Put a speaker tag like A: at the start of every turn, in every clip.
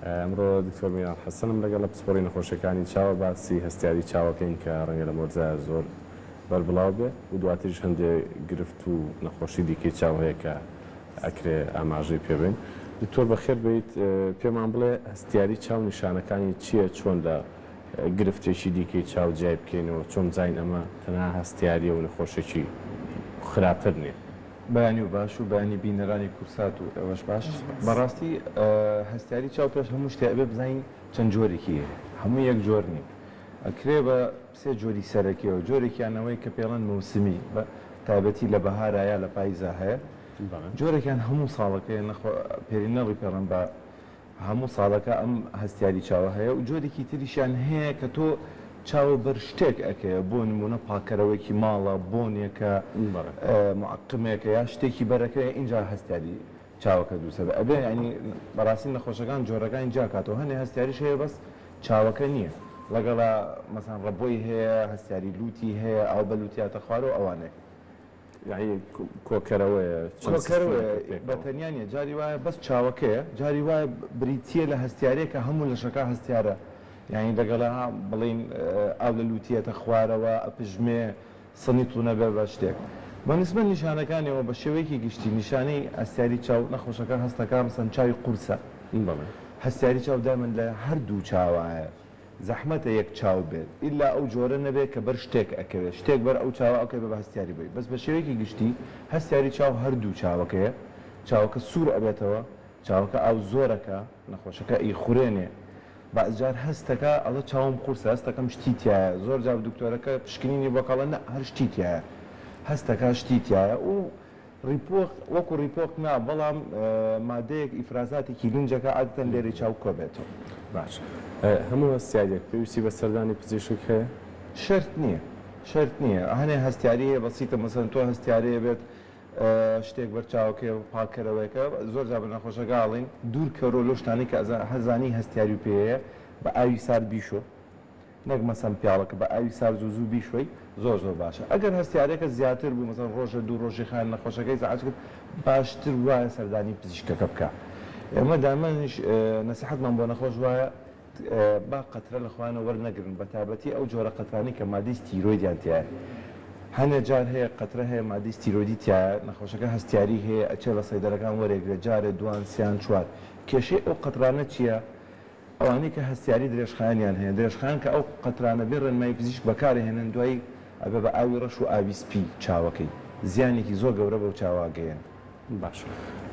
A: ئەمڕۆ دکتۆر میران حەسەنم لەگەڵە پسپۆڕی نەخۆشیەکانی چاوە باسی هەستیاری چاوەکەین کە ڕەنگە لەم وەرزە زۆر بەربڵاو بێ و دواتریش هەندێ گرفت و نەخۆشی دیکەی چاو هەیە کە ئەکرێ ئاماژەی پێ بەین. دکتۆر بەخێر بێیت پێمان بڵێ هەستیاری چاو نیشانەکانی چییە چۆن لە گرفتێکی دیکەی چاو جیای بکەینەوە چۆن بزانین ئەمە تەنها هەستیاریە و نەخۆشێکی خراپتر نییە؟
B: بەیانی و باش و بەیانی بینەرانی کورسات و ئێوەش باش. بەڕاستی هەستیاری چاو پێش هەموو شتێ ئەبێ بزانین چەند جۆرێکی هەیە هەموو یەک جۆر نین ئەکرێ بە سێ جۆری سەرەکیەوە جۆرێکیان ئەوەی کە پێڵێن مەوسمی بە تایبەتی لە بەهارا یا لە پایزا هەیە جۆرێکیان هەموو ساڵەکەیە نەخۆ پێرینەڵی پێڵێن بە هەموو ساڵەکە ئەم هەستیاری چاوە هەیە و جۆرێکی تریشیان هەیە کە تۆ چاوە بەر شتێک ئەکەیە بۆ نمونە پاکەرەوەیەکی ماڵە بۆنێکە معقمێکە یا شتێکی بەرەکەیە ئینجا هەستیاری چاوەکە دروست ئەبێ ئەبێ یانی بەڕاستی نەخۆشەکان جۆرەکانی جیاکاتەوە هەنێ هەستیاریش هەیە بەس چاوەکە نییە لەگەڵا مەسەن ڕەبۆی هەیە هەستیاری لوتی هەیە ئاو بە لوتیاتە خوارەوە ئەوانەیە.
A: یەعنی کۆکەرەوەیە چەند
B: کۆکەرەوەیە
A: سیستمێکە پێکەوە.
B: بە تەنیا نییە جاری وایە بەس چاوەکەیە جاری وایە بریتییە لە هەستیارێک کە هەموو لەشەکە هەستیارە یانی لەگەڵا بڵێین ئاو لە لوتیەتە خوارەوە ئەپژمێ سنی توونەبێ بە شتێک بە نسبەت نیشانەکانیەوە بە شێوەیەکی گشتی نیشانەی هەستیاری چاو نەخۆشەکە هەستەکا مەسەن چاوی قورسە
A: بەڵێ.
B: هەستیاری چاو دایمەن لە هەردوو چاوایە زەحمەتە یەک چاو بێت ئیلا ئەو جۆرە نەبێت کە بەر شتێک ئەکەوێت شتێک بەر ئەو چاوە ئەکەوێت بە هەستیاری بۆی بەس بە شێوەیەکی گشتی هەستیاری چاو هەردوو چاوەکەیە چاوەکە سوور ئەبێتەوە چاوەکە ئاو زۆرەکا نەخۆشەکە ئەیخورێنێ بەعز جار هەستەکا ئەڵێ چاوم قورسە هەستەکەم شتی تیایە زۆر جار دکتۆرەکە پشکنینی بۆ کە ئەڵێ نا هەر شتی تیایە هەستەکا شتی تیایە و ڕیپۆق وەکو ڕیپۆق نا بەڵام مادەیەک ئیفرازاتێکی لینجەکە عادەتەن لێرەی چاو کۆبێتەوە.
A: باشە هەموو هەستیاریەک پێویستی بە سەردانی پزیشک هەیە؟
B: شەرت نییە شەرت نییە هەنێ هەستیاری هەیە بەسیتە مەسەلەن تۆ هەستیارەیە بێت شتێک بەر چاوەکەیە پاککەرەوەیەکە زۆر جار بە نەخۆشەکە ئەڵێین دوور کەرۆ لەو شتانەی کە ئەزانی هەستیاری پێیە بە ئاوی سارد بیشۆ نەک مەسەن پیاڵەکە بە ئاوی سارد زوو زوو بیشۆی زۆر زۆر باشە ئەگەر هەستیارەکە زیاتر بوو مەسەن ڕۆژە دوو ڕۆژی خایاند نەخۆشەکەی ئیزعاج کرد باشتر وایە سەردانی پزیشکەکە بکا ئێمە دایمەنیش نەسیحەتمان بۆ نەخۆش وایە با قەترە لە خۆیانەوە وەرنەگرن بەتایبەتی ئەو جۆرە قەترانەی کە مادەی ستیرۆیدیان تیایە هەنێ جار هەیە قەترە هەیە مادەی ستیرۆیدی تیایە نەخۆشەکە هەستیاری هەیە ئەچێ لە سەیدەلەکان وەرێگرێ جارێ دوان سیان چوار کێشەی ئەو قەترانە چیە ئەوانەی کە هەستیاری درێژخایەنیان هەیە درێژخایەن کە ئەو قەترانە بێ ڕێنمایی پزیشک بەکارئەهێنن دوایی ئەبێ بە ئاوی ڕەش و ئاوی سپی چاوەکەی زیانێکی زۆر گەورە بەو چاوە ئەگەیەنن.
A: باشە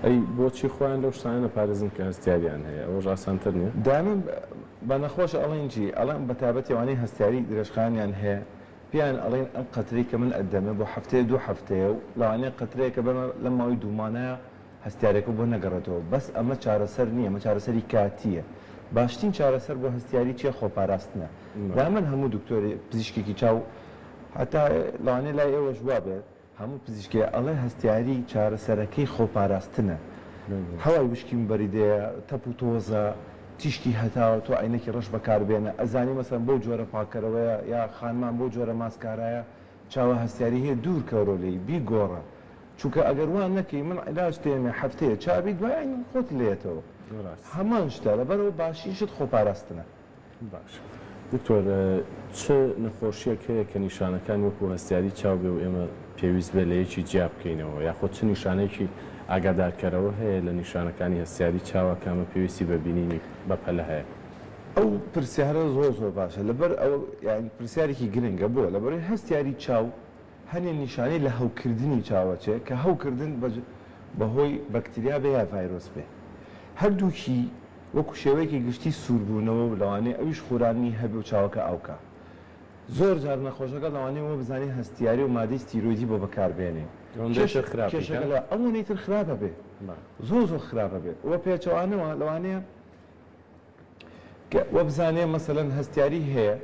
A: ئەی بۆچی خۆیان لەو شتانە نەپارێزن کە هەستیاریان هەیە ئەوەش ئاسانتر نیە؟
B: دایمەن بە نەخۆش ئەڵێین چی؟ ئەڵێن بە تایبەتی ئەوانەی هەستیاری درێژخایەنیان هەیە پێیان ئەڵێین ئەم قەترەی کە من ئەتدەمێ بۆ هەفتەیە دوو هەفتەیە و لەوانەیە قەترەیەکە بەمە لەم ماوەی دوو مانایە هەستیارەکە بۆ نەگەڕێتەوە بەس ئەمە چارەسەر نیە ئەمە چارەسەری کاتیە باشترین چارەسەر بۆ هەستیاری چیە خۆپاراستنە دایمەن هەموو دکتۆرێ پزیشکێکی چاو هەتا لەوانەیە لای ئێوەش وابێت هەموو پزیشکێ ئەڵێ هەستیاری چارەسەرەکەی خۆپاراستنە. هەوای وشکی مبەریدەیە، تەپ و تۆزە، تیشکی هەتاوە، تۆ عەینەکی ڕەش بەکار بێنە، ئەزانی مەسەلەن بەو جۆرە پاککەرەوەیە یا خانمان بەو جۆرە ماسکارایە چاوە هەستیاری هەیە دوور کەورۆ لێی، بیگۆڕە. چونکە ئەگەر وا نەکەی من عیلاج تێمێ هەفتەیە چابی دوای عەینەن خۆت لێیەتەوە. هەمان شتە لەبەرئەوە باشترین شت خۆپاراستنە.
A: باشە دکتۆر چ نەخۆشیەک هەیە کە نیشانەکانی وەکو هەستیاری چاو بێ و ئێمە پێویست بێ لە یەکی جیا بکەینەوە یاخۆ چ نیشانەیەکی ئاگادارکەرەوە هەیە لە نیشانەکانی هەستیاری چاوە کە ئەمە پێویستی بە بینینی بەپەلە هەیە؟
B: ئەو پرسیارە زۆر زۆر باشە لەبەر ئەوە یانی پرسیارێکی گرنگە بۆ لەبەرئەوەی هەستیاری چاو هەنێ نیشانەی لە هەوکردنی چاوەچێ کە هەوکردن بەهۆی بەکتریا بێ یا ڤایرۆس بێ هەردووکی وەکو شێوەیەکی گشتی سووربوونەوە و لەوانەیە ئەویش خوراندنی هەبێ و چاوەکە ئاوکا. زۆر جار نەخۆشەکە لەوانەیە وەبزانێ هەستیاری و مادەی ستیرۆیدی بۆ بەکار بێنێ.
A: ئەوەندەی تر خراپی کە؟
B: کێشەکە لە ئەوەنەی تر خراپ ئەبێ. زۆر زۆر خراپ ئەبێ. وە پێچەوانەوە لەوانەیە کە وەبزانێ مەسەلەن هەستیاری هەیە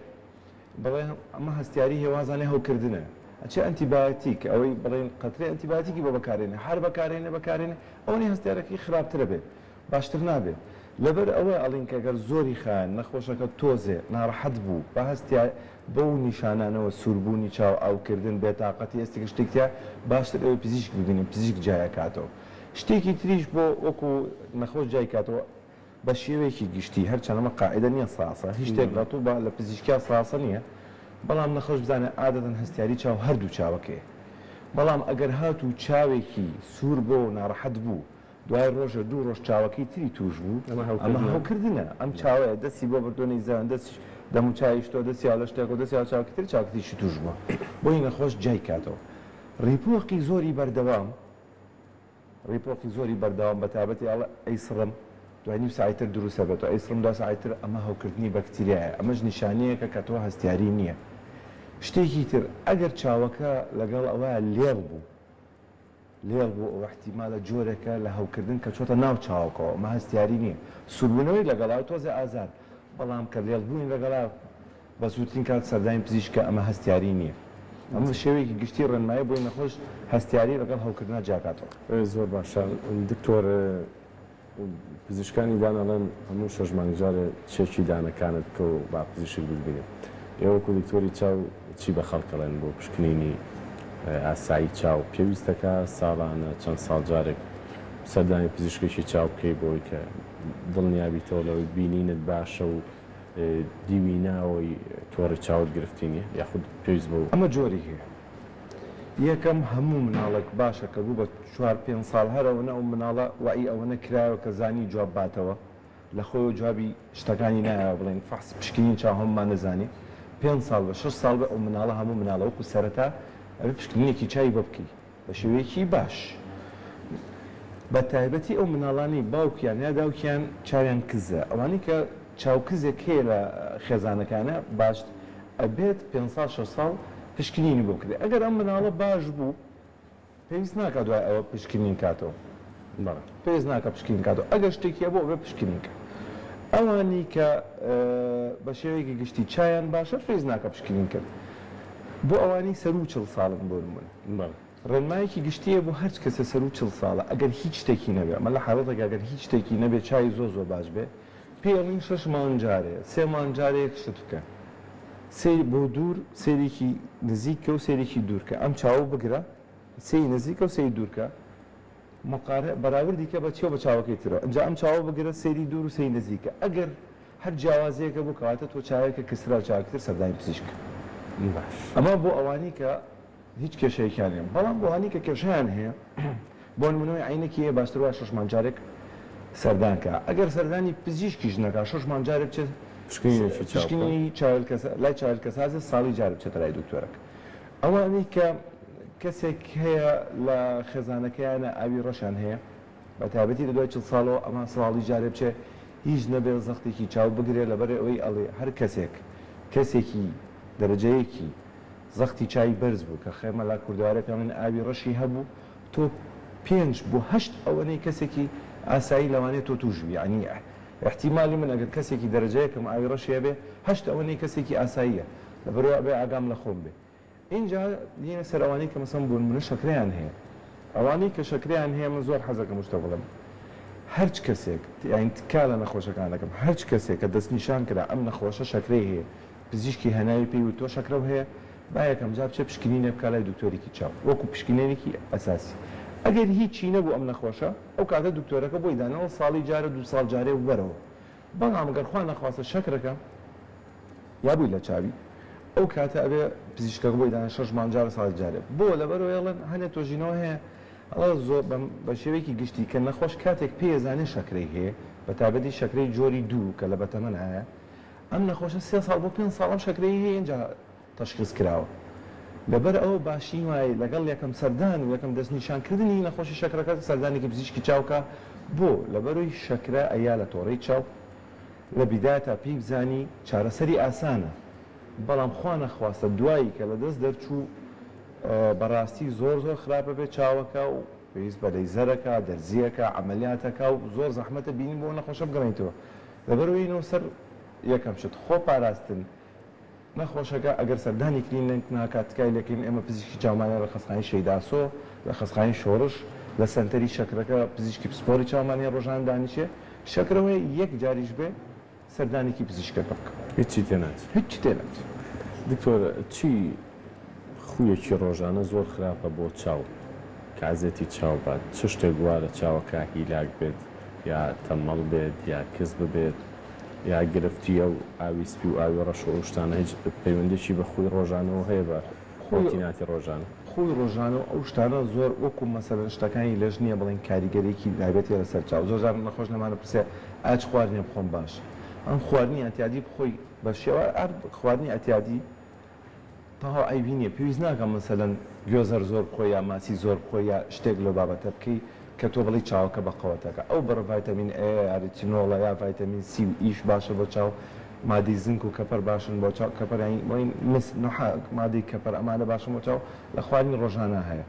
B: بڵێ ئەمە هەستیاری هەیە وازانێ هەوکردنە ئەچێ ئەنتیبایۆتیک ئەوەی بڵێن قەترەی ئەنتیبایۆتیکی بۆ بەکارێنێ هەر بەکارێنێ بەکارێنێ ئەوەنەی هەستیارەکەی خراپترە بێ. باشتر نابێ لەبەر ئەوە ئەڵین کە گەر زۆری خایاند نەخۆشەکە تۆزێ ناڕەحەت بوو بە هەستیا بەو نیشانانەوە سووربوونی چاو ئاوکردن بێتاقەتی ئێستکە شتێک تیا باشتر ئەوێ پزیشک ببینن پزیشک جیای ئەکاتەوە شتێکی تریش بۆ وەکو نەخۆش جیای کاتەوە. بە شێوەیەکی گشتی هەرچەند ئەمە قاعیدە نییە ساسە هیچ شتێک ڕەتوبە لە پزیشکیا ساسە نییە بەڵام نەخۆش بزانێت عادەتەن هەستیاری چاو هەردوو چاوەکەیە بەڵام ئەگەر هاتوو چاوێکی سوور بۆ و ناڕەحەت بوو دوای ڕۆژێ دوو ڕۆژ چاوەکەی تری تووش بوو ئەمە هەوکردنە ئەم چاوەیە دەستی بۆ بردووە نەیزان دەست دەموچاوی شتووە دەستی یاوە لە شتێکەوە دەستی یاوە چاوەکەی تری چاوەکەی تریشی تووش بووە بۆیە نەخۆش جیای کاتەوە ڕیپۆقی زۆری بەردەوام ڕیپۆقی زۆری بەردەوام بەتایبەتی ئەڵێ ئەیسڕم دوای نیو سەعات تر دروست ئەبێتەوە ئەیسڕم دوا سەعات تر ئەمە هەوکردنی بەکتریایە ئەمەش نیشانەیەکە کە تۆ هەستیاری نییە شتێکی تر ئەگەر چاوەکە لەگەڵ ئەوەیا لێڵ بوو لێڵ بوو ئەوە ئیحتیمالە جۆرێکە لە هەوکردن کە چۆتە ناو چاوەکەوە ئەمە هەستیاری نییە سووربوونەوەی لەگەڵا و تۆزێ ئازار بەڵام کە لێڵبوونی لەگەڵا بە زووترین کات سەردانی پزیشک کە ئەمە هەستیاری نییە. ئەمە بە شێوەیەکی گشتی ڕێنمایی بۆی نەخۆش هەستیاری لەگەڵ هەوکردنا جیاکاتەوە.
A: زۆر باشە دکتۆر پزیشکانی دان ئەڵێن هەموو شەش مانگ جارێ چێکی دانەکانت بکە و با پزیشک بتبینێ. ئێوە وەکو دکتۆری چاو چی بە خەڵک ئەڵێن بۆ پشکنینی ئاسایی چاو پێویستەکا ساڵانە چەند ساڵ جارێک سەردانی پزیشکێکی چاو بکەی بۆی کە دڵنیابیتەوە لەوەی بینینت باشە و دیوی ناوەوەی تۆڕی چاوت گرفتی نیە یاخود پێویست بەو.
B: ئەمە جۆری هەیە یەکەم هەموو مناڵێک باشە کە بوو بە چوار پێنج ساڵ هەر ئەوەنە ئەو مناڵە وەعی ئەوەنە کرایەوە کە زانی جواب باتەوە لە خۆیەوە جوابی شتەکانی نایەوە بڵێین فەحس پشکنین چاو هەموومان نەزانین پێنج ساڵ بێ شەش ساڵ بێ ئەو مناڵە هەموو مناڵە وەکو سەرەتا ئەبێ پشکنینێکی چاوی بۆ بکەی بە شێوەیەکی باش بە تایبەتی ئەو مناڵانەی باوکیان یا داوکیان چاویان کزە ئەوانەی کە چاو کزێک هەیە لە خێزانەکانە باش ئەبێت پێنج ساڵ شەش ساڵ پشکنینی بۆ بکرێت ئەگەر ئەم مناڵە باش بوو پێویست ناکات دوای ئەوە پشکنین کاتەوە
A: بەڵێ.
B: پێویست ناکات پشکنین کاتەوە ئەگەر شتێکی هەبوو ئەبێت پشکنین کە ئەوانی کە بە شێوەیەکی گشتی چایان باشە پێویست ناکات پشکنین کەن بۆ ئەوانی سەروو 40 ساڵن بۆ نمونە.
A: بەڵێ.
B: ڕێنمایەکی گشتییە بۆ هەرچ کەسێ سەروو 40 ساڵە ئەگەر هیچ شتێکی نەبێ ئەمە لە حاڵەتێکا گەر هیچ شتێکی نەبێ چاوی زۆر زۆر باش بێ پێی ئەڵێن شەش مانگ جارێ سێ مانگ جارێ یەک شت بکە سەیر بۆ دوور سەیرێکی نزیک کە و سەیرێکی دوور کە ئەم چاوە بگرە سەیری نزیک کە و سەیری دوور کە مقارە بەراوردی کە بە چیەوە بە چاوەکەی ترەوە ئینجا ئەم چاوە بگرە سەیری دوور و سەیری نزیک کە ئەگەر هەر جیاوازیەک هەبوو کەواتە تۆ چاوێکە کزترە و چاوێکی تر سەردانی پزیشک کە.
A: باش.
B: ئەمە بۆ ئەوانەی کە هیچ کێشەیەکیان نیە بەڵام بۆ ئەوانەی کە کێشەیان هەیە بۆ نمونەوەی عەینەکی هەیە باشتر وایە شەش مانگ جارێک سەردان کا ئەگەر سەردانی پزیشکیش نەکا شەش مانگ جارێ بچێت
A: پشکنینێکی چاو بکا.
B: پشکنینی چاوێلکە لای چاوێلکەسازێ ساڵی جارێ بچێتە لای دکتۆرەکە ئەوانەی کە کەسێک هەیە لە خێزانەکەیانە ئاوی ڕەشیان هەیە بە تایبەتی لە دوای 40 ساڵەوە ئەمە ساڵی جارێ بچێ هیچ نەبێ زەختێکی چاو بگرێ لەبەر ئەوەی ئەڵێ هەر کەسێک کەسێکی دەرەجەیەکی زەختی چاوی بەرز بوو کە خێمە لا کوردەوارە پێ ئەڵێن ئاوی ڕەشی هەبوو تۆ پێنج بۆ هەشت ئەوەنەی کەسێکی ئاسایی لەوانەیە تۆ توش بی یەعنی ئیحتیمالی من ئەگەر کەسێکی دەرەجە یەکەم ئاوی ڕەشی هەبێ هەشت ئەوەنەی کەسێکی ئاساییە لەبەرئەوە ئەبێ ئاگام لە خۆم بێ ئینجا دێینە سەر ئەوانەی کە مەسەن بۆ نمونە شەکرەیان هەیە ئەوانەی کە شەکرەیان هەیە من زۆر حەزەکەم شتە بڵێم هەرچ کەسێک یانی تکا لە نەخۆشەکان دەکەم هەرچ کەسێک کە دەستنیشان کرا ئەم نەخۆشە شەکرەی هەیە پزیشکی هەناوی پێی وتووە شەکرەو هەیە با یەکەم جار بچێ پشکنینێ بکا لای دکتۆرێکی چاو وەکو پشکنینێکی ئەساسی ئەگەر هیچی نەبوو ئەم نەخۆشە ئەو کاتە دکتۆرەکە بۆی داناوە ساڵی جارە دوو ساڵ جارێ وەرەوە بەڵام گەر خوا نەخواستە شەکرەکە یا بووی لە چاوی ئەو کاتە ئەبێ پزیشکەکە بۆی دانێ شەش مانگ جارە ساڵی جارێ بۆ لەبەرئەوەی ئەڵێن هەنێ تۆژینەوە هەیە ئەڵێ زۆر بە شێوەیەکی گشتی کە نەخۆش کاتێک پێی ئەزانێ شەکرەی هەیە بە تایبەتی شەکرەی جۆری دوو کە لە بەتەمەن هەیە ئەم نەخۆشە سێ ساڵ بۆ پێنج ساڵ ئەم شەکرەی هەیە ئینجا تەشخیس کراوە لەبەر ئەوە باشی وایە لەگەڵ یەکەم سەردان و یەکەم دەستنیشان کردنی نەخۆشی شەکرەکە سەردانێکی پزیشکی چاو کا بۆ لەبەرۆی شەکرە ئەیا لە تۆڕەی چاو لە بیدایەتا پێی بزانی چارەسەری ئاسانە بەڵام خوا نەخواستە دوایی کە لە دەست دەرچوو بەڕاستی زۆر زۆر خراپە بێ چاوەکە و پێویست بە لەیزەرەکە دەرزیەکە عەمەلیاتەکە و زۆر زەحمەتە بینین بۆ نەخۆشە بگەڕێیتەوە لەبەرئەوەی نۆ سەر یەکەم شت خۆ پاراستن نەخۆشەکە ئەگەر سەردانی کلینک ناکات تکای لێکەین ئێمە پزیشکی چاومان هەیە لە خەستخانەی شەهید ئاسۆ لە خەستخانەی شۆڕش لە سەنتەری شەکرەکە پزیشکی پسپۆڕی چاومان هەیە ڕۆژانە دانیشێ شەکرەوە هەیە یەک جاریش بێ سەردانێکی پزیشکەکە بکە.
A: هیچی تێ ناچێ.
B: هیچی تێ ناچێ.
A: دکتۆر چی خویەکی ڕۆژانە زۆر خراپە بۆ چاو کە ئەزێتی چاو بات چ شتێک وا لە چاوەکە هیلاک بێت. یا تەمەڵ بێت یا کز ببێت یا گرفتی ئەو ئاوی سپی و ئاوی ڕەش و ئەو شتانە هیچ پەیوەندیەکی بە خووی ڕۆژانەوە هەیە بە ڕۆتیناتی ڕۆژانە؟
B: خووی ڕۆژانە و ئەو شتانە زۆر وەکو مەسەلەن شتەکانی لەش نیە بڵێین کاریگەریەکی تایبەتی هەیە لەسەر چاو زۆر جار نەخۆش لەمانە پرسێ ئایا چ خواردنێ بخۆم باش ئەم خواردنی ئەتیادی بخۆی بە شێوە هەر خواردنی ئەتیادی تەواو عەیبی نیە پێویست ناکا مەسەلەن گوێزەر زۆر بخۆی یا ماسی زۆر بخۆی یا شتێک لەو بابەتە بکەی کە تۆ بڵێی چاوەکە بەقەوەتەکە ئەو بڕە ڤایتامین ئەیە یا ریتینۆڵە یا ڤایتامین سی و ئیش باشە بۆ چاو مادەی زنک و کەپەر باشن بۆ چاو کەپەر یانی بڵێین مس نوحا مادەی کەپەر ئەمانە باشن بۆ چاو لە خواردنی ڕۆژانە هەیە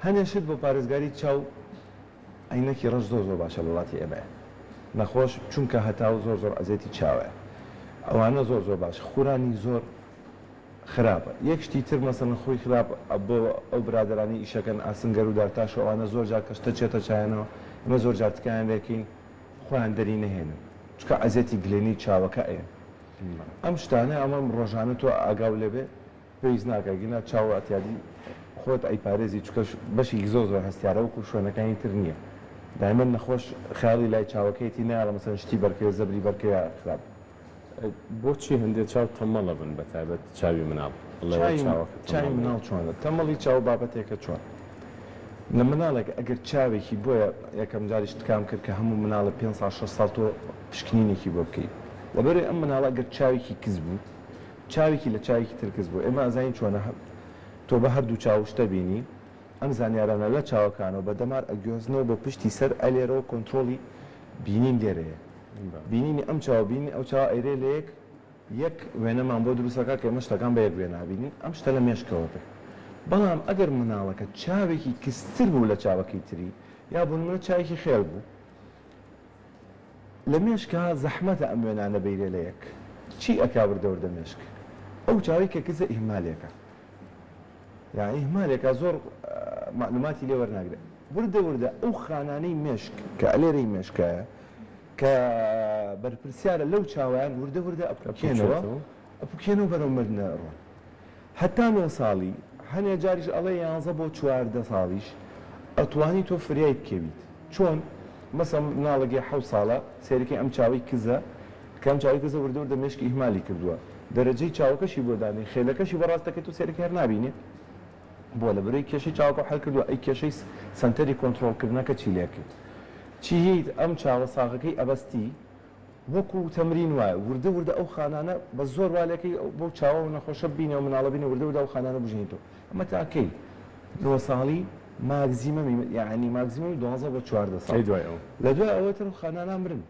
B: هەنێ شت بۆ پارێزگاری چاو عەینەکی ڕەش زۆر زۆر باشە لە وڵاتی ئێمەیە نەخۆش چونکە هەتاو زۆر زۆر عەزێتی چاوەیە ئەوانە زۆر زۆر باش خورانی زۆر خراپە یەک شتی تر مەسەلەن خوی خراپ بۆ ئەو برادەرانەی ئیشەکەن ئاسنگەر و دارتاش و ئەوانە زۆر جار کە شتە چێتە چایانەوە ئێمە زۆر جار تکایان لێکەین خۆیان دەری نەهێنن چونکە عەزێتی گلێنی چاوەکە ئەیەن ئەم شتانە ئەمە ڕۆژانە تۆ ئاگاو لێبێ پێویست ناکا گینا چاو ئەتیادی خۆت ئەیپارێزی چونکە بەشێکی زۆر زۆر هەستیارە وەکو شوێنەکانی تر نیە دایمەن نەخۆش خەیاڵی لای چاوەکەیەتی نایەڵێ مەسەلەن شتی بەرکەوێ زەبری بەرکەوێ یا خراپ
A: بۆچی هەندێ چاو تەمەڵ ئەبن بەتایبەت چاوی مناڵ ئەڵێ
B: چاوی
A: چاوەکە
B: چاوی
A: تەمەڵ بوو.
B: مناڵ چۆنە تەمەڵی چاو بابەتێکە چۆن لە مناڵێک ئەگەر چاوێکی بۆیە یەکەم جاریش تکام کرد کە هەموو مناڵە پێنج ساڵ شەش ساڵ تۆ پشکنینێکی بۆ بکەی لەبەرئەوەی ئەم مناڵە ئەگەر چاوێکی کز بوو چاوێکی لە چاوێکی تر کز بوو ئێمە ئەزانین چۆنە تۆ بە هەردوو چاو شتە بینی ئەم زانیارانە لە چاوەکانەوە بە دەمار ئەگوێزنەوە بۆ پشتی سەر ئەلێرەوە کۆنترۆڵی بینین لێرەیە بینینی ئەم چاو بینینی ئەو چاوە ئەیرێ لە یەک یەک وێنەمان بۆ دروست ئەکا کە ئێمە شتەکان بە یەک وێنە ئەبینین ئەم شتە لە مێشکەوە بێ بەڵام ئەگەر مناڵەکە چاوێکی کزتر بوو لە چاوەکەی تری یا بۆ نمونە چاوێکی خێل بوو لە مێشکا زەحمەتە ئەم وێنانە بەیرێ لە یەک چی ئەکا وردە وردە مێشک ئەو چاوەی کە کزە ئیهمالێکە یانی ئیهمالێکە زۆر مەعلوماتی لێ وەرناگرێ وردە وردە ئەو خانانەی مێشک کە ئەلێرەی مێشکایە کە بەرپرسیارە لەو چاوەیان وردە وردە ئەپوکێنەوە ئەپوکێنەوە بەرەو مردنە ئەڕۆن هەتا نۆ ساڵی هەنێ جاریش ئەڵێ یانزە بۆ 14 ساڵیش ئەتوانی تۆ فریای بکەویت چۆن مەسەن مناڵێکی حەوت ساڵە سەیرەکەی ئەم چاوەی کزە کە ئەم چاوەی کزە وردە وردە مێشکی ئیهمالی کردووە دەرەجەی چاوەکەشی بۆ دانێی خێلەکەشی بۆ ڕاست دەکەیت و سەیرەکەی هەر نابینێ بۆ لەبەرەی کێشەی چاوەکەو حەل کردووە ئەی کێشەی سەنتەری کۆنترۆڵ کردنەکە چی لێکرد چی هیت ئەم چاوە ساغەکەی ئەبەستی وەکو تەمرین وایە وردە وردە ئەو خانانە بە زۆر وا لێکەی بەو چاوە و نەخۆشە بینێ و مناڵە بینێ وردە وردە ئەو خانانە بژێنیتەوە ئەمە تا کەی نۆ ساڵی ماکزیمەمی یەعنی ماکزیمەمی 12 بۆ 14 ساڵ
A: ئەی دوای ئەوە؟
B: لە دوای ئەوە تر ئەو خانانە مرن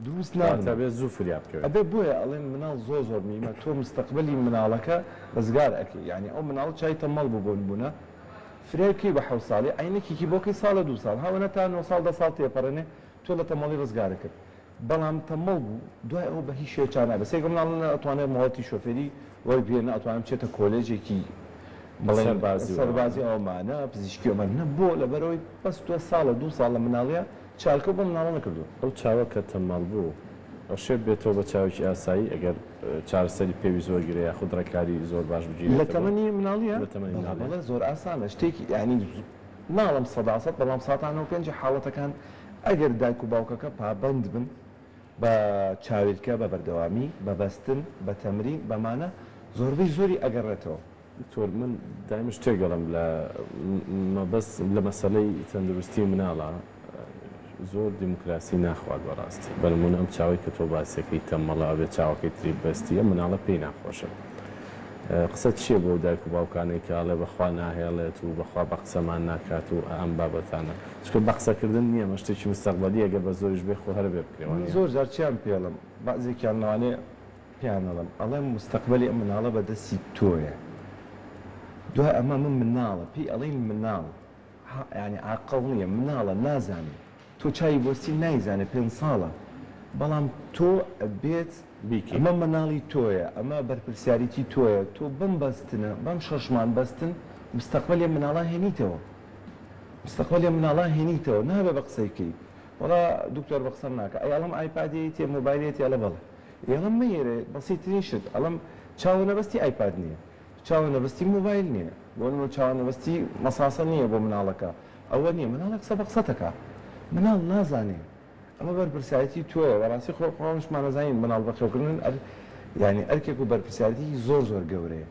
B: دروست
A: واتە
B: نابن.
A: ئەبێ زوو فریا بکەوێت.
B: ئەبێ بۆیە ئەڵێن مناڵ زۆر زۆر مهیمە تۆ مستەقبەلی مناڵەکە ڕزگار ئەکەی یەعنی ئەو مناڵە چای تەمەڵ بوو بۆ نمونە فریای بکەی بە حەوت ساڵی عەینەکێکی بۆ کەی ساڵە دوو ساڵ هاوەنە تا نۆ ساڵ دە ساڵ تێپەڕێنێ تۆ لە تەمەڵی ڕزگارت کرد بەڵام تەمەڵ بوو دوای ئەوە بە هیچ شێوەیەک چار نابێت سەیرکە مناڵ نە ئەتوانێت مۆڵەتی شۆفێری وەرگرێت نە ئەتوانێت بچێتە کۆلێجێکی بڵێن
A: سەربازی و
B: سەربازی
A: ئەوانە.
B: ئەومانە پزیشکی ئەومانە نە بۆ لەبەرئەوەی بەس تۆ ساڵە دوو ساڵ لە مناڵیا چالکەو بەم مناڵە نەکردووە.
A: ئەو چاوە کە تەمەڵ بوو ئەشێ بێتەوە بە چاوێکی ئاسایی ئەگەر چارەسەری پێویست وەرگرێ یاخود ڕێکاری زۆر باش
B: لە
A: بگیرێتەبەر
B: تەمەنی مناڵیا؟
A: لە تەمەنی
B: بەڵێ
A: مناڵیا.
B: بەڵێ زۆر ئاسانە شتێکی یانی ناڵێم سەدا سەد بەڵام سەتا نەوە پێنجی حاڵەتەکان ئەگەر دایک و باوکەکە پابەند بن بە چاویلکە بە بەردەوامی بە بەستن بە تەمرین بەمانە زۆربەی زۆری ئەگەڕێتەوە.
A: دکتۆر من دایمە شتێک ئەڵێم لە مەبەست لە مەسەلەی تەندروستی مناڵا زۆر دیموکراسی ناخوات بەڕاستی بە نمونە ئەم چاوەی کە تۆ باسیەکەی تەمەڵە ئەبێ چاوەکەی تری ببەستی ئەم مناڵە پێی ناخۆشە قسەت چیە بۆ دایک و باوکانەی کە ئەڵێ بەخوا ناهێڵێت و بەخوا بە قسەمان ناکات و ئەم بابەتانە چونکە بە قسەکردن نییە ئەمە شتێکی مستەقبەلیە گەر بە زۆریش بێ خۆ هەر ئەبێ بکرێ
B: من
A: وانیە؟
B: زۆر جار چیان پێڵم بەعزێکیان لەوانەیە پێیان ئەڵێم ئەڵێم مستەقبەلی ئەم مناڵە بە دەستی تۆیە دوای ئەمە من مناڵە پێی ئەڵێین مناڵ یانی عاقڵ نییە مناڵە نازانێ تۆ چاوی بۆستی نایزانێ پێنج ساڵە بەڵام تۆ ئەبێت
A: بیکەی.
B: ئەمە مناڵی تۆیە ئەمە بەرپرسیاریتی تۆیە تۆ بەم بەستنە بەم شەشمان بەستن مستەقبەلی ئەم مناڵە هێنیتەوە مستەقبەلی ئەم مناڵە هێنیتەوە نابێ بە قسەی بکەی وەڵا دکتۆر بە قسەم ناکا ئەی ئەڵێم ئایپادی تێ مۆبایلی تێ ئەڵێ بەڵێ ئەڵێم مەیەرێ بەسیترین شت ئەڵێم چاوە نەبەستی ئایپاد نییە چاوە نەبەستی مۆبایل نییە بۆ نمونە چاوە نەبەستی مەساسە نییە بۆ مناڵەکە ئەوە نییە مناڵە قسە بە قسەتەکە مناڵ نازانێ. ئەمە بەرپرسایەتی تۆیە بەڕاستی خۆ خۆشمان ئەزانین مناڵ بەخێوکردن ئەر یانی ئەرکێک و بەرپرسیارێتیکی زۆر زۆر گەورەیە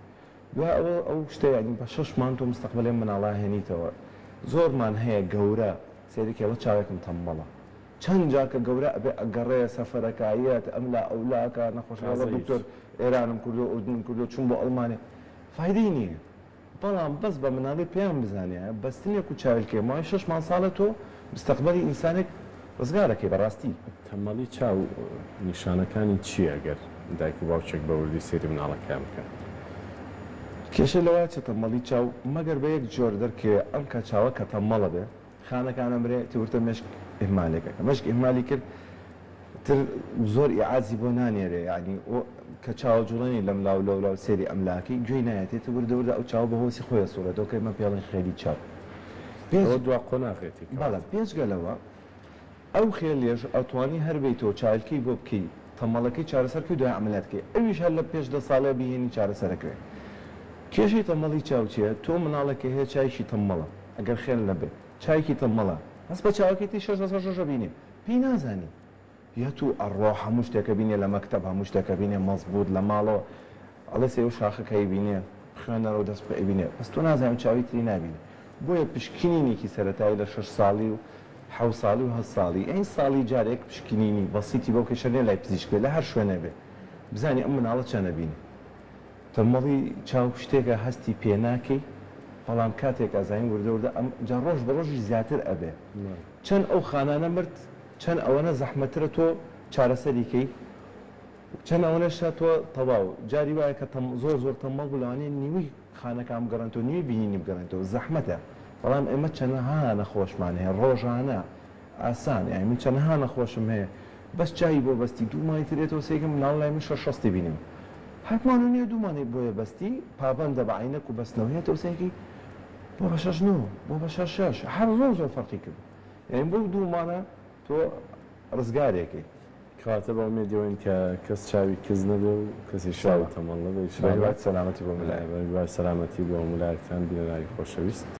B: دوای ئەوە ئەو شتە یانی بە شەش مانگ تۆ مستەقبەلی ئەم مناڵە هێنیتەوە زۆرمان هەیە گەورە سەیرێکی ئەڵێ چاوێکم تەمبەڵە چەند جار کە گەورە ئەبێ ئەگەڕێ سەفەرەکا یەت ئەملا ئەولا ئەکا نەخۆشەکە ئەڵێ
A: تازە هیچ.
B: دکتۆر ئێرانم کردووە ئوردنم کردووە چووم بۆ ئەڵمانیا فایدەی نییە بەڵام بەس بە مناڵی پێیان بزانیایە بەستنێک و چاویلکەیە ماوەی شەش مانگ ساڵە تۆ مستەقبەلی ئینسانێک ڕزگارەکەی بەڕاستی.
A: تەمەڵی چاو نیشانەکانی چییە گەر دایک و باوکێک بە وردی سەیری مناڵەکەیان بکەن؟
B: کێشە لەوەیە چە تەمەڵی چاو مەگەر بە یەک جۆر دەرکەوێ ئەم کە چاوە کە تەمەڵە بێ خانەکان ئەمرێ تورتە مێشک ئیهمالێک ئەکا مێشک ئیهمالی کرد تر زۆر ئیعازی بۆ نانێرێ یانی کە چاوە جوڵێنی لەم لاو لەو لاو سێری ئەم لاکەی گوێی نایەتێ تر وردە وردە ئەو چاوە بە هۆسی خۆی ئەسوڕێتەوە کە ئێمە پێڵێن خێلی چاو پێش
A: ئەوە دوا قۆناغێتی
B: بەڵێ
A: کەواتە.
B: بێجگە لەوە ئەو خێلیەش ئەتوانی هەر بێیتەوە چاویلکەی بۆ بکەی تەمەڵەکەی چارەسەر کەی دوای عەمەلیات کەی ئەویش هەر لە پێش دە ساڵێ بیهێنی چارەسەرەکرێ کێشەی تەمەڵی چاو چیە تۆ مناڵێک کە هەیە چایکی تەمەڵە ئەگەر خێل نەبێ چایکی تەمەڵە هەست بە چاوەکەی تی شەش لەسەر شەش ئەبینێ پێی نازانی یەت و ئەڕوا هەموو شتێک ئەبینێ لە مەکتەب هەموو شتێک ئەبینێ مەزبوت لە ماڵەوە ئەڵێ سەیرو شاخەکە ئەیبینێ بخوێنەرەوە دەست بکە ئەیبینێ بەس تۆ نازانی ئەو چاوی تری نابینێ بۆیە پشکنینێکی سەرەتایی لە شەش ساڵی و حەوت ساڵی و هەشت ساڵی یانی ساڵی جارێک پشکنینی بەسیتی بۆ بکەی شەرت نیە لای پزیشک بێ لە هەر شوێنێ بێ بزانی ئەم مناڵە چەند ئەبینێ تەمەڵی چاو شتێکە هەستی پێ ناکەی بەڵام کاتێک ئەزانی وردە وردە ئەم جا ڕۆژ بە ڕۆژیش زیاتر ئەبێ چەند ئەو خانانە مرد چەند ئەوەنە زەحمەترە تۆ چارەسەری کەی چەند ئەوەنەشە تۆ تەواو جاری وایە کە تەم زۆر زۆر تەمەڵ بوو لەوانەیە نیوەی خانەکان بگەڕێنتەوە نیوەی بینینی بگەڕێنتەوە زەحمەتە بەڵام ئێمە چەنەها نەخۆشمان هەیە ڕۆژانە ئاسان یانی من چەنەها نەخۆشم هەیە بەس چاوی بۆ بەستی دوو مانگی تر ئێتەوە سەیرکەم مناڵ لای من شەش شەستی بینیوە هەرمان و نیە دوو مانگی بۆیە بەستی پابەندە بە عەینەک و بەستنەوە هێتەوە سەیرکەی بۆ بە شەش نۆ بۆ بە شەش شەش هەر زۆر زۆر فەرقی کرد یانی بەو دوو مانە تۆ ڕزگارێکەی.
A: کەواتە بە ئومێدی ئەوەین کە کەس چاوی کز نەبێ و کەسیش چاوی
B: ئینشاڵڵا
A: تەمەڵ نەبێ
B: بە
A: ئیشاڵڵا.
B: هیوای سەلامەتی بۆ ملایەک.
A: بە هیوای سەلامەتی بۆ هەموو لایەکتان بینەرانی خۆشەویست.